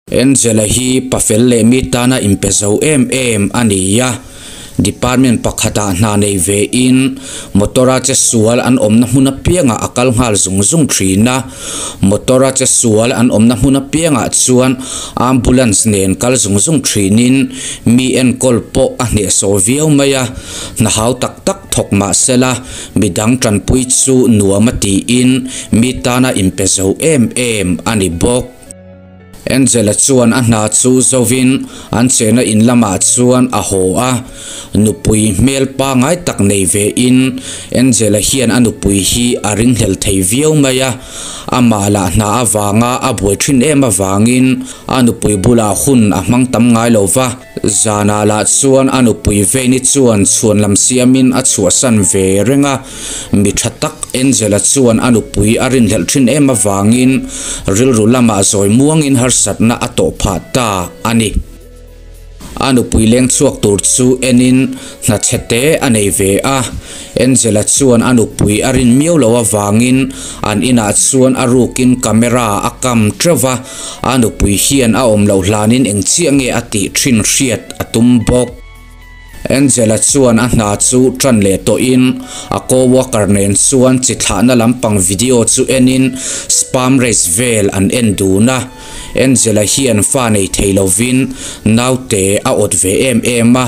Angela hi pafel leh mi tana inpe zo em em a ni a, department pakhatah hna nei ve in motor a che sual an awmna hmun apiangah a kal nghal zung zung thin a, motor a che sual an awmna hmun apiangah chuan ambulance nen kal zung zung thin in mi enkawl pawh a hnehsawh viau mai a, hna hau tak tak thawk mah sela midang tanpui chu nuam a tiin mi tana inpe zo em em a ni bawk. Angela chuan a hna chu zovin an chena in lamah chuan a haw a, nupui hmel pangai tak nei ve in Angela hian a nupui hi a ringhlel thei viau mai a, amah lah hna avanga a buai thin em avangin a nupui bulah hun a hmang tam ngai lo va, zanah lah chuan a nupui Veni chuan chhuan lam siamin a chhuahsan ve reng a, mi tha tak Angela chuan a nupui a rinhlelh thin em avangin rilru lamah zawi muangin harsatna a tawh phah ta a ni. A nupui leng chhuak tur chu enin hna chhe te a nei ve a, Angela chuan a nupui a rin miau lo avangin an inah chuan a rukin camera a kam teuh va, a nupui hian a awm loh hlanin eng chiah nge a tih thin hriat a tum bawk. Angela chuan a hna chu tan leh tawhin a co-worker nen chuan chi thlahna lampang video chu enin sperm race vel an en dun a. Angela hian fa nei thei lovin naute a awt ve em em a,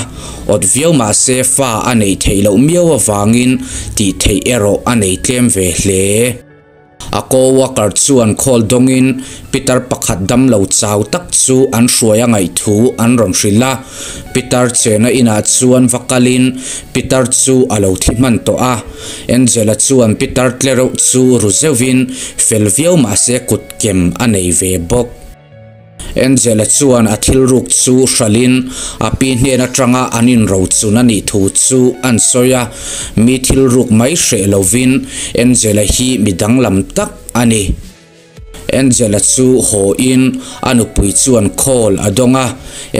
awt viau mah se fa a neih theih loh miau avangin tih theih erawh a nei tlem ve hle. A co-worker chuan call dawngin pitar pakhat damlo chau tak chu an hruai a ngaih thu an rawn hrilh a. Pitar chena inah chuan va kalin pitar chu a lo thi hman tawh a. Angela chuan pitar tle reuh chu ru zeuhin fel viau mahse kut kem a nei ve bawk. Angela chuan a thil ruk chu hralhin a pi hnen atanga an inrochun a nih thu chu an sawi a, mi thil ruk mai hreh lovin Angela hi mi danglam tak a ni. Angela chu haw in a nupui chuan call a dawng a,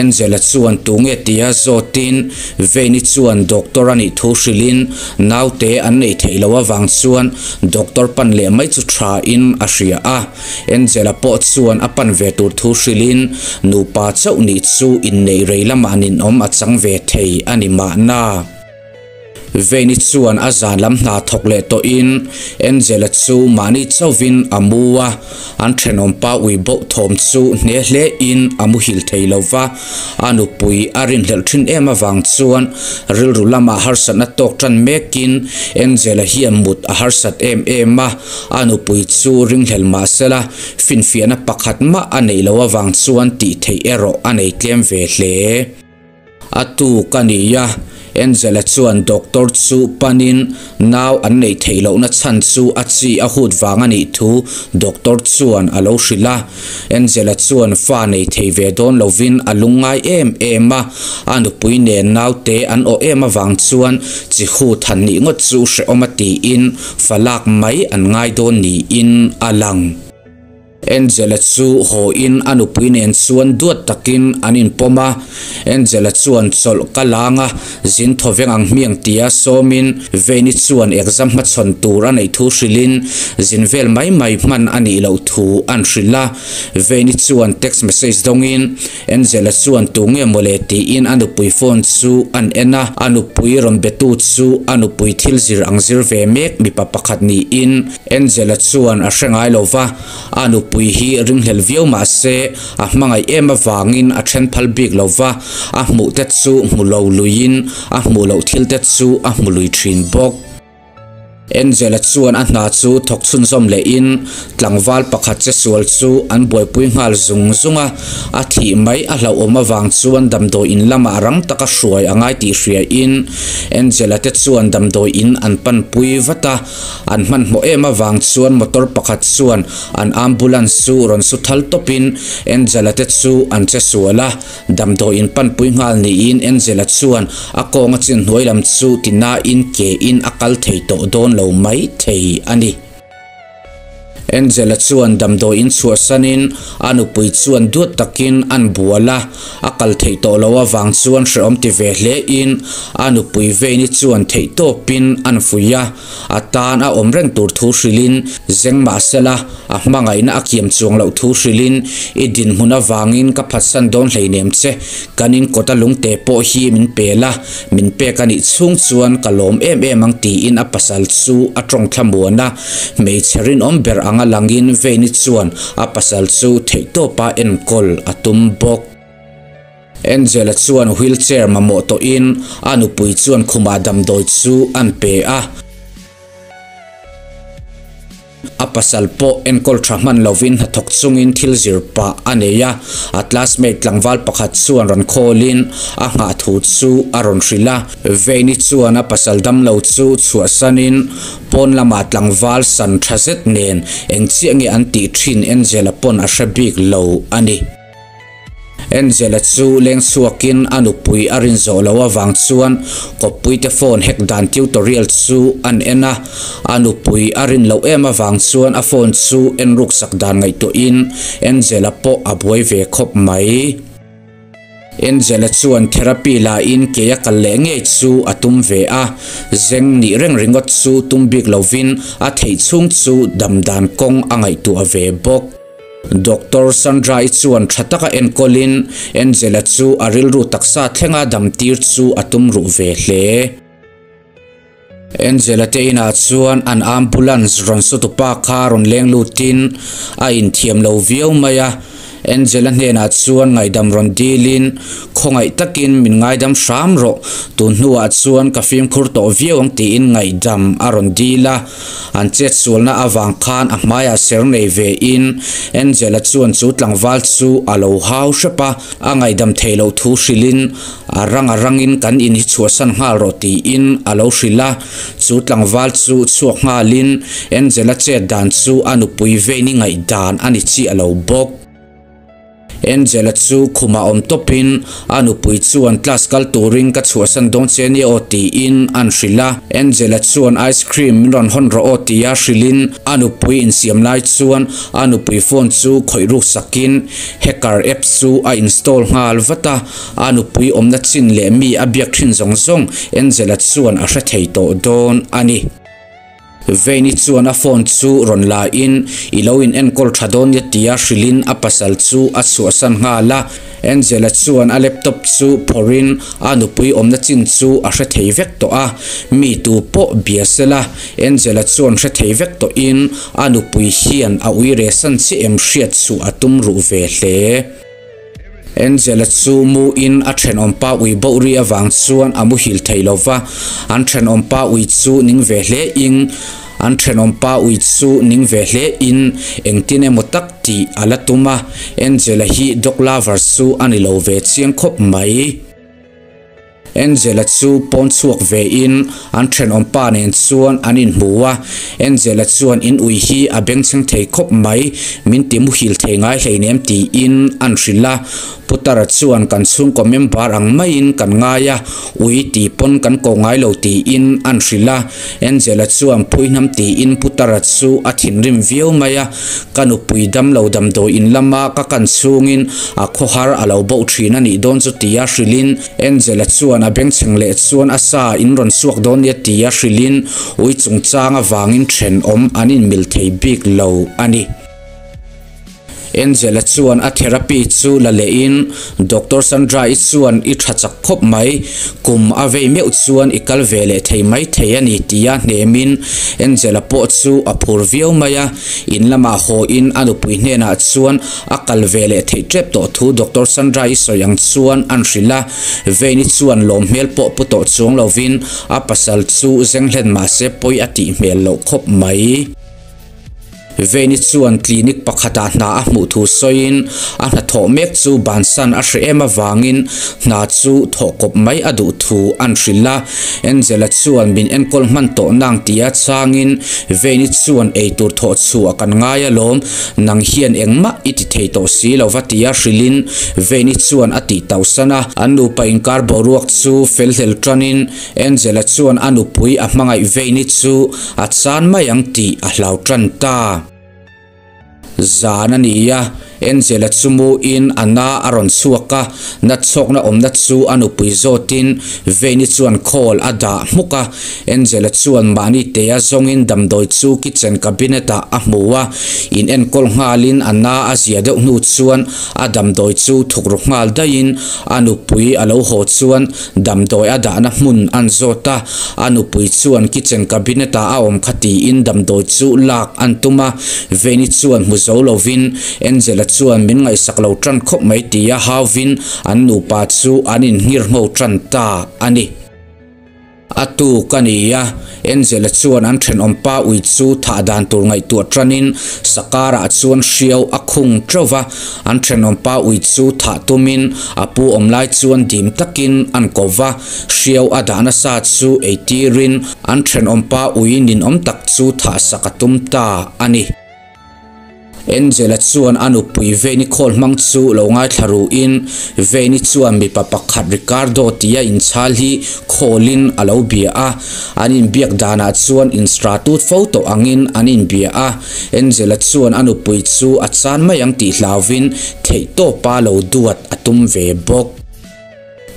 Angela chuan tunge tia zawtin Veini chuan doctor a nih thu hrilhin naute an neih theih loh avang chuan doctor pan leh mai chu tha in a hria a. Angela pawh chuan a pan ve tur thu hrilhin nupa chauh nih chu inneih rei lamah ninawm a chang ve thei a ni mahna. Veini chuan a zan lam hna thawk leh tawhin Angela chu mahni chauhin a mu a, an thenawm pa ui boh thawm chu hne hlein a muhil thei lo va, a nupui a rinhlelh thin em avang chuan rilru lamah harsatna tawk tan mekin Angela hian mut a harsat em em a. A nupui chu ringhlel mah sela, finfiahna pakhat mah a neih loh avang chuan tih theih erawh a nei tlem ve hle. A tuk a ni a, Angela chuan doctor chu panin nau an neih theih lohna chhan chu a chi a hut vang a nih thu doctor chuan a lo hrilh a. Angela chuan fa nei thei ve dawn lovin a lungngai em em a, a nupui nen naute an awh em avang chuan chi hut han nih ngawt chu hrehawm a tiin Fa lak mai an ngai dawn niin a lang. Angela chu haw in a nupui nen chuan duat takin an inpawm a, Angela chuan chawlh ka lang a, zin thaw veng ang hmiang tia sawmin Veini chuan exam hmachhawn tur a neih thu hrilhin zin vel mai mai hman a nih loh thu an hrilh a, Veini chuan text message dawngin Angela chuan tu nge mawle tiin a nupui phone chu an en a, a nupui rawn betu chu a nupui thil zir ang zir ve mek mipa pakhat niin Angela chuan a hre ngai lo va, a nupui hi ringhlel viau mah se a hmangaih em avangin a then phal bik lo va, a hmuh te chu hmu lo luiin a hmuh loh thil te chu a hmu lui thin bawk. Angela chuan a hna chu thawk chhunzawm lehin tlangval pakhat che sual chu an buaipui nghal zung zung a, a thih mai a hlauhawm avang chuan damdawi in lamah rang taka hruai a ngai tih hriain Angela te chuan damdawi in an panpui vat a, an hmanhmawh em avang chuan motor pakhat chuan an ambulance chu rawn su thal tawpin Angela te chu an che sual a. Damdawi in panpui nghal niin Angela chuan a kawnga chin hnuai lam chu tinain ke in a kal thei tawh dawn lo mai thei a ni. Angela chuan damdawi in chhuahsanin a nupui chuan duat takin an bual a, a kal theih tawh loh avang chuan hrehawm ti ve hle in a nupui Veini chuan theihtawpin an fuih a, a tan a awm reng tur thu hrilhin zeng mahsela a hmangaihna a kiam chuang loh thu hrilhin i dinhmun avangin ka phatsan dawn hleinem che, kan in kawta lungte pawh hi min pel a, min pek a nih chhung chuan ka lawm em em ang tiin a pasal chu a tawng thlamuan a. Hmeichhe rinawm ber anga langin Veini chuan a pasal chu theihtawpa enkawl a tum bawk. Angela chuan wheelchair mamawh tawhin a nupui chuan khumah damdawi chu an pe a. A pasal pawh enkawl tha hman lovin hnathawk chungin thil zir pah a nei a. A classmate tlangval pakhat chuan rawn khawlin a nghah thu chu a rawn hrilh a. Veini chuan a pasal damlo chu chhuahsanin Pawn lamah tlangval san tha zet nen eng chiah nge an tih thin Angela pawn a hre bik lo a ni. Angela chu leng chhuakin a nupui a rin zawh loh avang chuan kawppuite phone hack dan tutorial chu an en a, a nupui a rin loh em avang chuan a phone chu en ruksak dan ngaihtuahin Angela pawh a buai ve khawp mai. Angela chuan therapy la in kei a kal leh ngei chu a tum ve a, zeng nih reng ringawt chu tum bik lovin a theih chhung chu dam dan kawng a ngaihtuah ve bawk. Doctor Sandra-i chuan tha taka enkawlin Angela chu a rilru taksa thlenga dam tir chu a tum ruh ve hle. Angela te inah chuan an ambulance rawn su tupa kha rawn leng lutin a inthiam lo viau mai a, Angela hnenah chuan ngaihdam rawn dilin khawngaih takin min ngaidam hram rawh, tun hnuah chuan ka fimkhur tawh viau ang tiin ngaihdam a rawn dil a, an chetsualna avang khan a hmaiah ser nei ve in Angela chuan chu tlangval chu a lo hau hrep a, a ngaihdam theih loh thu hrilhin A rang a rangin kan in hi chhuahsan nghal rawh tiin a lo hrilh a, chu tlangval chu chhuak nghalin Angela chet dan chu a nupui veini ngaihdan a ni chiah lo bawk. Angela chu khumah awm tawpin a nupui chuan class kal turin ka chhuahsan dawn che nia aw tiin an hrilh a, Angela chuan ice cream min rawn hawn rawh aw tia hrilhin a nupui insiam lai chuan a nupui phone chu khawih ruk sakin hacker app chu a install nghal vat a. A nupui awmna chin leh mi a biak thin zawng zawng Angela chuan a hre thei tawh dawn a ni. Veini chuan a phone chu rawn la in i lo in enkawl tha dawn nia tia hrilhin a pasal chu a chhuahsan nghal a. Angela chuan a laptop chu phawrhin a nupui awmna chin chu a hre thei vek tawh a, mi tu pawh bia sela Angela chuan hre thei vek tawhin a nupui hian a uire san chiah em hriat chhuah a tum ruh ve hle. Angela chu mu in a thenawm pa ui boh ri avang chuan a muhil thei lo va, an thenawm pa ui chu ning ve hle in an thenawm pa ui chu ning ve hle in engtin emaw tak tih a la tum a, Angela hi dog lover chu a ni lo ve chiang khawp mai. Angela chu pawn chhuak ve in an thenawm pa nen chuan an inhmu a, Angela chuan in ui hi a bengchheng thei khawp mai, min ti muhil thei ngai hleinem tiin an hrilh a, Putara chuan kan chhungkaw member ang maiin kan ngai a, ui ti pawn kan ko ngai lo tiin an hrilh a, Angela chuan phuihnam tiin Putara chu a thinrim viau mai a, ka nupui damlo damdawi in lama ka kan chhungin a khawhar a lo boh thin a nih dawn chu tia hrilhin Angela chuan a bengchheng leh chuan a sa in rawn chhuak dawn nia tia hrilhin ui chungchang avangin thenawm an inmil thei bik lo a ni. Angela chuan a therapy chu la lehin Doctor Sandra-i chuan i tha chak khawp mai, kum a vei meuh chuan i kal ve leh thei mai thei a ni tia hnemin Angela pawh chu a phur viau mai a, in lamah hawiin a nupui hnenah chuan a kal ve leh theih tep tawh thu Doctor Sandra-i sawi ang chuan an hrilh a, Veini chuan lawm hmel pawh pu tawh chuang lovin a pasal chu zeng hlen mahse pawi a tih hmel loh khawp mai. Veini chuan clinic pakhatah hna a hmuh thu sawiin a hnathawh mek chu bansan a hreh em avangin hna chu thawh kawp mai a duh thu an hrilh a. Angela chuan min enkawl hman tawh nang tia changin Veini chuan eitur thawh chhuah kan ngai alawm, nang hian engmah i ti thei tawh si lo va tia hrilhin Veini chuan a tih tauhsan a. An nupa inkar boruak chu fel hlel tanin Angela chuan a nupui a hmangaih Veini chu a chan mai ang tih a hlau tan ta. Zan a ni a, Angela chu mu in a na a rawn chhuak a, natchhawkna awmna chu a nupui zawtin Veni chuan call a dah hmuk a. Angela chuan mahni tea zawngin damdawi chu kitchen cabinet ah a hmu a, in enkawl nghalin a na a zia deuh hnu chuan a damdawi chu thukru nghal daihin a nupui a lo haw chuan damdawi a dahna hmun an zawt a, a nupui chuan kitchen cabinet ah a awm kha tiin damdawi chu lak an tum a, Veni chuan hmu zo lovin Angela chuan min ngaihsak lo tan khawp mai tia hauvin an nupa chu an innghirngho tan ta a ni. A tuk a ni a, Angela chuan an thenawmpa ui chu thah dan tur ngaihtuah tanin Sakarah chuan hriau a khung teuh va, an thenawmpa ui chu thah tumin a pu awm lai chuan dim takin an ko va, hriau a dah nasa chu ei tirin an thenawmpa ui ninawm tak chu thah sak a tum ta a ni. Angela chuan a nupui Veni khawl hmang chu lo ngaithla ruhin Veni chuan mipa pakhat Ricardo tia inchhal hi khawlin a lo bia a, an inbiak danah chuan instratut fo tawh angin an inbia a. Angela chuan a nupui chu a chan mai ang tih hlauvin theihtawpa lo duat a tum ve bawk.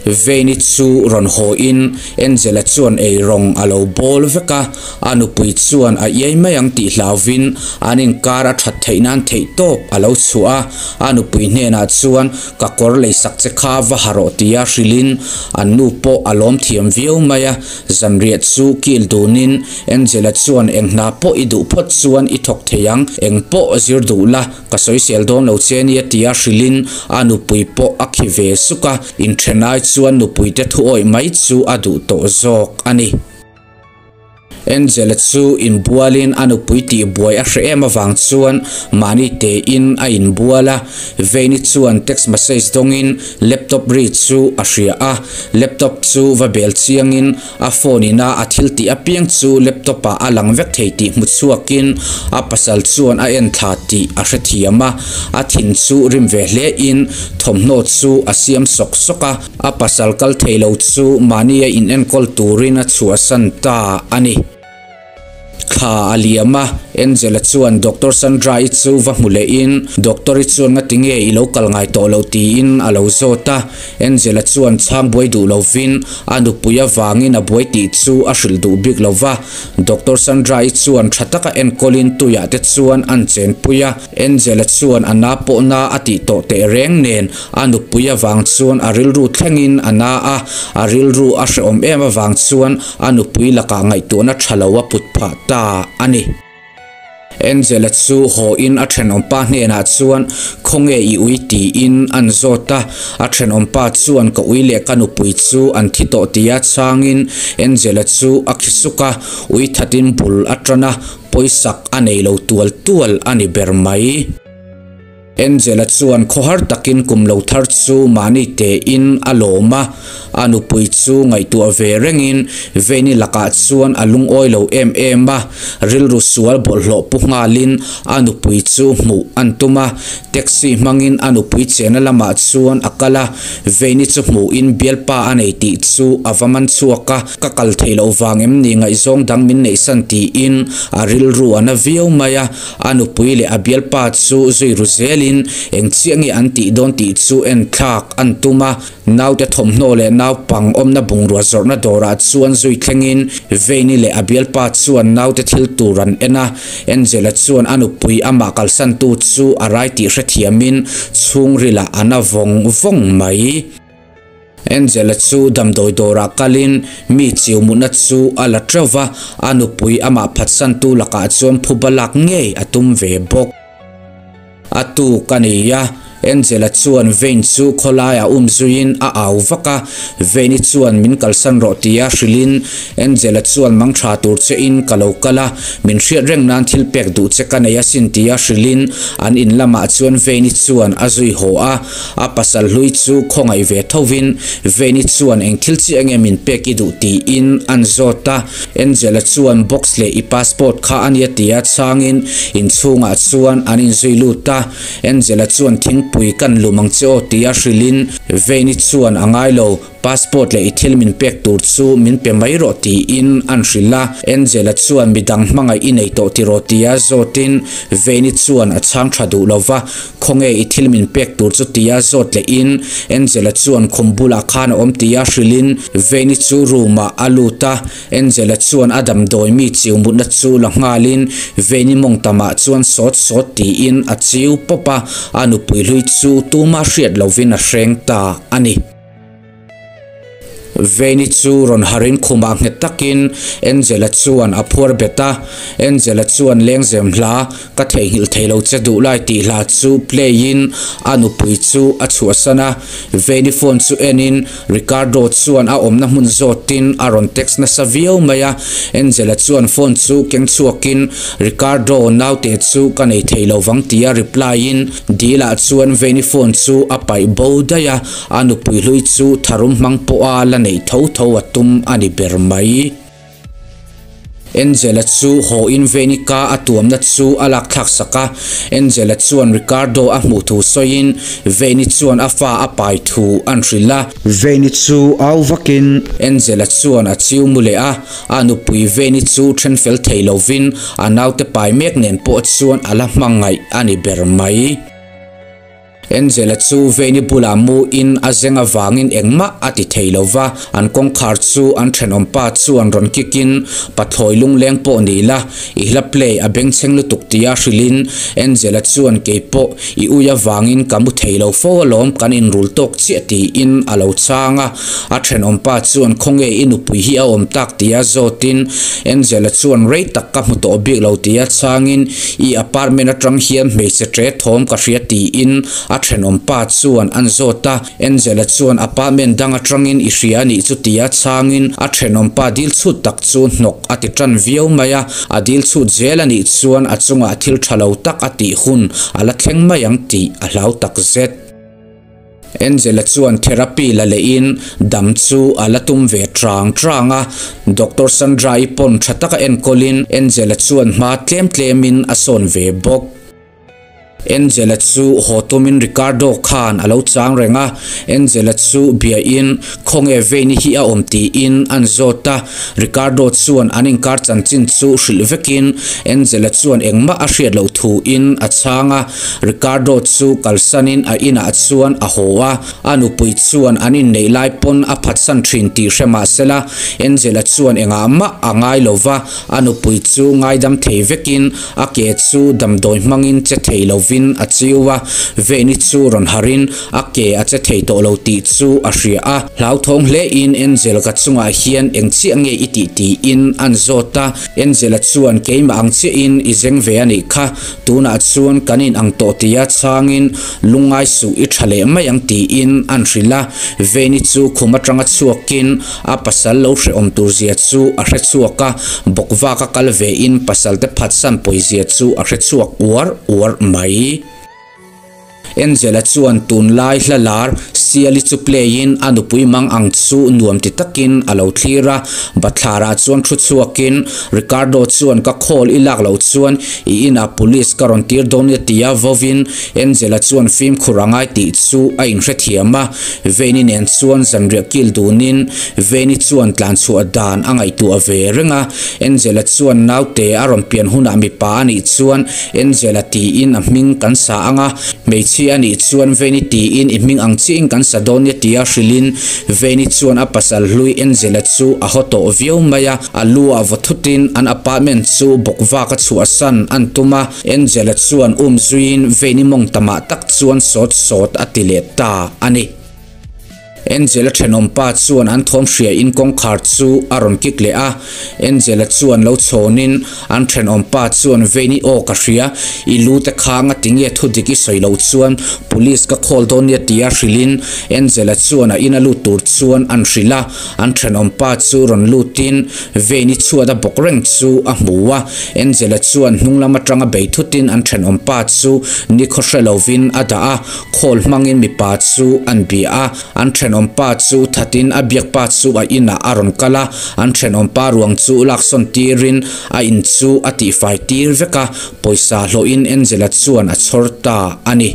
Veini chu rawn haw in Angela chuan ei rawng a lo bawl vek a, a nupui chuan a iai mai ang tih hlauvin an inkar a that theih nan theih tawp a lo chhuah a, a nupui hnenah chuan ka kawr leisak che kha va ha rawh tia hrilhin an nu pawh a lawm thiam viau mai a, zanriah chu kil dunin Angela chuan eng hna pawh i duh phawt chuan i thawk thei ang, eng pawh zir duh la. Ka sawisel dawn lo che nia tia hrilhin a nupui pawh a khi ve suk a, inthen ai chuan nupuite thu awih mai chu a duh tawh zawk a ni. Angela chu inbualin a nupui tihbuai a hre em avang chuan mahni tein a inbual a, Veini chuan text message dawngin laptop ri chu a hria a, laptop chu va bel chiangin A phone ina a thil tih apiang chu laptop ah a lang vek thei tih hmu chhuakin a pasal chuan a en thla tih a hrethiam a, a thin chu rim ve hle in thawmhnaw chu a siam sawk sawk a, a pasal kal thei lo chu mahni a in enkawl turin a chhuahsan ta a ni. Thla a liam a, Angela chuan Doctor Sandra-i chu va hmu lehin Doctor-i chuan ngati nge i lo kal ngai tawh lo tiin a lo zawt a, Angela chuan chhang buai duh lovin a nupui avangin a buai tih chu a hrilh duh bik lo va, Doctor Sandra-i chuan tha taka enkawlin tuiah te chuan an chenpui a, Angela chuan a na pawh na a tih tawh tehreng nen A nupui avang chuan a rilru thlengin a na a, a rilru a hrehawm em avang chuan a nupui lakah ngaihtuahna tha lo a put phah ta a ni. Angela chu haw in a thenawmpa hnenah chuan khawnge i ui tiin an zawt a, a thenawmpa chuan ka ui leh ka nupui chu an thi tawh tia chhangin Angela chu a khi suk a, ui thatin bul a tan a, pawisak a nei lo tual tual a ni ber mai. Angela chuan khawhar takin kum lo thar chu mahni tein a lawm a, a nupui chu ngaihtuah ve rengin Veni lakah chuan a lungawi lo em em a, rilru sual bawlhhlawh pu nghalin a nupui chu hmuh an tum a, taxi hmangin a nupui chena lamah chuan a kal a, Veni chu hmuhin bialpa a nei tih chu a va man chhuak a, ka kal theih loh vang em ni ngaihzawng dang min neihsan tiin a rilru a na viau mai a. A nupui leh a bialpa chu zui ru zelin eng chiah nge an tih dawn tih chu en thlak an tum a. Naute thawmhnaw leh naupang awmna bungrua zawrhna dawrah chuan zui thlengin Veini leh a bialpa chuan naute thil tur an en a. Angela chuan a nupui amah kalsantu chu a rai tih hrethiamin chhungrilah a na vawng vawng mai. Angela chu damdawi dawrah kalin mi chiu mutna chu a la teuh va, a nupui amah phatsantu lakah chuan phuba lak ngei a tum ve bawk. A tuk a ni a, Angela chuan Vein chu khawlaiah um zuiin a au vak a, Veini chuan min kalsan rawh tia hrilhin Angela chuan mangtha tur che in ka lo kal a, min hriat reng nan thil pek duh che ka nei asin tia hrilhin an in lamah chuan Veini chuan a zui haw a. A pasal hlui chu khawngaih ve thovin Veni chuan eng thil chiah nge min pek i duh tiin an zawt a. Angela chuan box leh i passport kha a nia tia chhangin inchhungah chuan an inzui lut a. Angela chuan thingpui kan lum ang che aw tia hrilhin Veni chuan a ngai lo. Passport leh i thil min pek tur chu min pe mai rawh tiin an hrilh a. Angela chuan midang hmangaih i nei tawh tiraw tia zawtin Veni chuan a chhang tha duh lo va, Khawnge i thil min pek tur chu tia zawt lehin Angela chuan khum bulah khan a awm tia hrilhin Veni chu room ah a lut a. Angela chuan a damdawi mi chiu mutna chu la nghalin Veni mawng tamah chuan sawt sawt tiin a chiu pawp a, a nupui hlui chu tuma hriat lovin a hreng ta a ni. Veni chu rawn harin khumah nghet takin Angela chuan a phuar bet a, Angela chuan lengzem hla ka theihnghilh thei lo che duh lai tih hla chu play in a nupui chu a chhuahsan a, Veni phone chu en in Ricardo chuan a awmna hmun zawtin a rawn text nasa viau mai a, Angela chuan phone chu keng chhuakin Ricardo naute chu ka nei thei lo vang tia reply in Dila chuan Veni phone chu a paih bo daih a, a nupui hlui chu tharum hmang pawha la neih tho tho a tum a ni ber mai. Angela chu haw in Venica a tuamna chu a lak thlak sak a, Angela chuan Ricardo a hmuh thu sawiin Veni chuan a fa a pai thu an hrilh a. Veni chu au vakin Angela chuan a chiu mu leh a, a nupui Veni chu then fel thei lovin a naute pai mek nen pawh chuan a la hmangaih a ni ber mai. Angela chu Veni bulah mu in a zeng avangin engmah a ti thei lo va, an kawngkhar chu an thenawm pa chuan rawn kick in pathlawi lungleng pawh ni la, i hla play a bengchheng lutuk tia hrilhin Angela chuan keipawh i ui avangin ka mu thei lo fo alawm kan inrul tawk chiah tiin a lo chhang a, a thenawm pa chuan khawnge i nupui hi a awm tak tia zawtin Angela chuan rei tak ka hmu tawh bik lo tia chhangin I apartment atang hian hmeichhe tre thawm ka hria tiin a thenawm pa chuan an zawt a, Angela chuan apartment dang atangin i hria anih chu tia chhangin a thenawm pa dil chhut tak chu hnawk a ti tan viau mai a, a dil chhut zel anih chuan a chungah thil tha lo tak a tih hun a la thleng mai ang tih a hlau takzet. Angela chuan therapy la lehin dam chu a la tum ve chang chang a, Doctor Sandra-i pawn tha taka enkawlin Angela chuan hma tlem tlemin a sawn ve bawk. Angela chu haw tumin Ricardo khan a lo chang reng a, Angela chu biain khawnge veini hi a awm tiin an zawt a, Ricardo chuan an inkar chanchin chu hrilh vekin Angela chuan engmah a hriat loh thuin a chhang a, Ricardo chu kalsanin a inah chuan a haw a, a nupui chuan an inneih lai pawn a phatsan thin tih hre mah sela, Angela chuan engah mah a ngai lo va, a nupui chu ngaidam thei vekin a ke chu damdawi hmangin che thei lovin a chiu a, Veni chu rawn harin a ke a che thei tawh lo tih chu a hria a, hlauthawng hlein Angel ka chungah hian eng chiah nge i tih tiin an zawt a, Angela chuan keimah ang chiahin i zeng ve a nih kha, Tunah chuan kan in ang tawh tia chhangin lungngai suh i tha leh mai ang tiin an hrilh a, Veni chu khum atanga chhuakin a pasal lo hrehawm tur zia chu a hre chhuak a, bawkvak a kal vein pasal te phatsan pawizia chu a hre chhuak uar uar mai. Angela chuan tunlai hla lar Siali chu play in a nupui mang ang chu nuam ti takin a lo thlir a, bathlarah chuan thu chhuakin Ricardo chuan ka call i lak loh chuan i inah police ka rawn tir dawn nia tia vawin Angela chuan fimkhur a ngai tih chu a inhrethiam a, Veni nen chuan zanriah kil dunin Veni chuan tlanchhuah dan a ngaihtuah ve reng a, Angela chuan naute a rawn pian hunah mipa a nih chuan Angela tiin a hming kan sa ang a, hmeichhia a nih chuan Veni tiin i hming ang chiahin kan sa dawn nia tia hrilhin Veni chuan a pasal hlui Angela chu a haw tawh viau mai a, a lu ah vaw thutin an apartment chu bawk vak a chhuahsan an tum a, Angela chuan um zuiin Veni mawng tamah tak chuan sawt sawt a ti leh ta a ni. Angela thenawm pa chuan an thawm hria in kawngkhar chu a rawn kik leh a, Angela chuan lo chhawn in an thenawm pa chuan Veini aw ka hria, i lu te kha nga ti nge thu dik i sawi loh chuan police ka call dawn nia tia hrilh in Angela chuan a in a lut tur chuan an hrilh a, an thenawm pa chu rawn lut in Veini chhuat a bawk reng chu a hmu a, Angela chuan hnung lam atanga bei thut in an thenawm pa chu nikhaw hre lovin a dah a. Khawl hmangin mipa chu an bia a, an thenawm pa chu thatin a biak pa chu a inah a rawn kal a, an thenawm pa ruang chu laksawn tirin a in chu a tihfai tir vek a, pawisa hlawhin Angela chuan a chhawr ta a ni.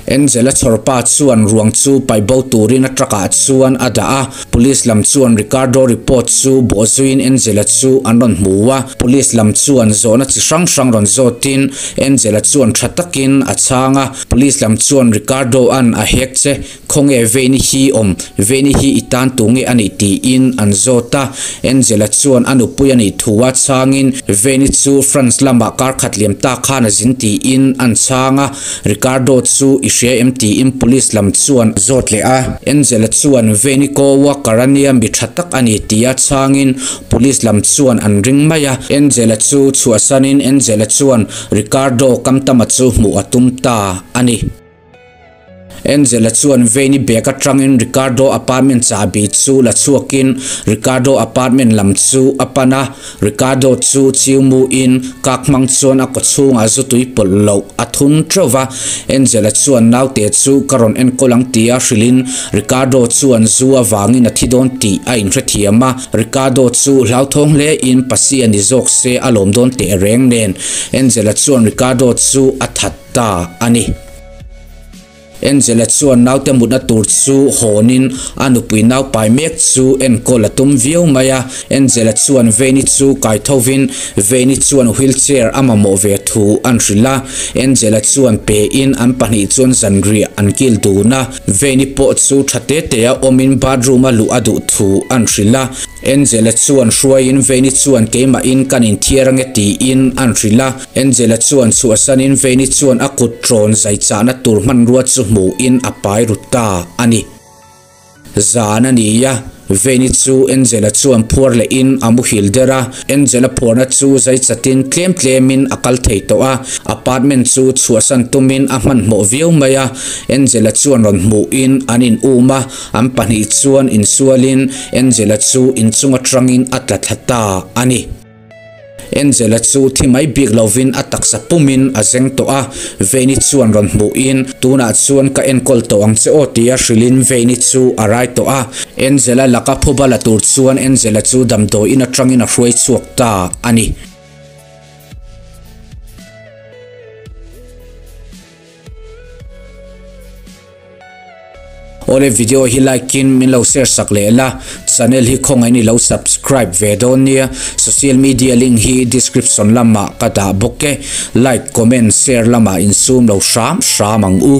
Angela chhawrpa chuan ruang chu paih bo turin a truck ah chuan a dah a, police lam chuan Ricardo report chu bawhzuiin Angela chu an rawn hmu a, police lam chuan zawhna chi hrang hrang rawn zawtin Angela chuan tha takin a chhang a, police lam chuan Ricardo an a hek che Khawnge Veini hi awm? Veini hi i tan tu nge a nih tiin an zawt a. Angela chuan a nupui a nih thu a chhangin Veini chu France lamah kar khat liam ta khan a zin tiin an chhang a. Ricardo chu i hria em tiin police lam chuan a zawt leh a. Angela chuan Veini co-worker a nia mi tha tak a ni tia chhangin police lam chuan an ring mai a. Angela chu chhuahsanin Angela chuan Ricardo kamtama chu hmuh a tum ta a ni. Angela chuan Veini bag atangin Ricardo apartment chahbi chu la chhuakin Ricardo apartment lam chu a pan a, Ricardo chu chiu muin kak hmang chuan a kawchhungah zu tui pawlh loh a thun teuh va, Angela chuan naute chu ka rawn enkawl ang tia hrilhin Ricardo chuan zu avangin a thi dawn tih a inhrethiam a, Ricardo chu hlauthawng hlein Pasi a ni zawk se a lawm dawn teh reng nen Angela chuan Ricardo chu a that ta a ni. Angela chuan naute mutna tur chu hawnin a nupui naupai mek chu enkawl a tum viau mai a. Angela chuan Veini chu kai thovin Veini chuan wheelchair a mamawh ve thu an hrilh a. Angela chuan pein an pahnih chuan zanriah an kil dun a. Veini pawh chu tha te te a awmin bathroom a luh a duh thu an hrilh a. Angela chuan hruaiin Veini chuan keimahin kan inthiar ange tiin an hrilh a. Angela chuan chhuahsanin Veini chuan a kut rawn zai chahna tur hmanrua chu hmuhin a pai ru ta a ni. Zan a ni a, Veini chu Angela chuan phuar lehin a muhil der a. Angela phuarna chu zai chatin tlem tlemin a kal thei tawh a, apartment chu chhuahsan tumin a hmanhmawh viau mai a. Angela chuan rawn hmuhin an in um a, an pahnih chuan insualin Angela chu inchung atangin a tla thla ta a ni. Angela chu thi mai bik lovin a taksa pumin a zeng tawh a, Veini chuan rawn hmuhin, Tunah chuan ka enkawl tawh ang che aw tia hrilhin Veini chu a rai tawh a. Angela laka phuba la tur chuan Angela chu damdawiin atangin a hruai chhuak ta a ni. Awle video hi like in min lo share sak leh la, channel hi khawngaih in i lo subscribe ve dawn nia, social media link hi description lamah ka dah bawk e, like comment share lamah insum lo hram hram ang u.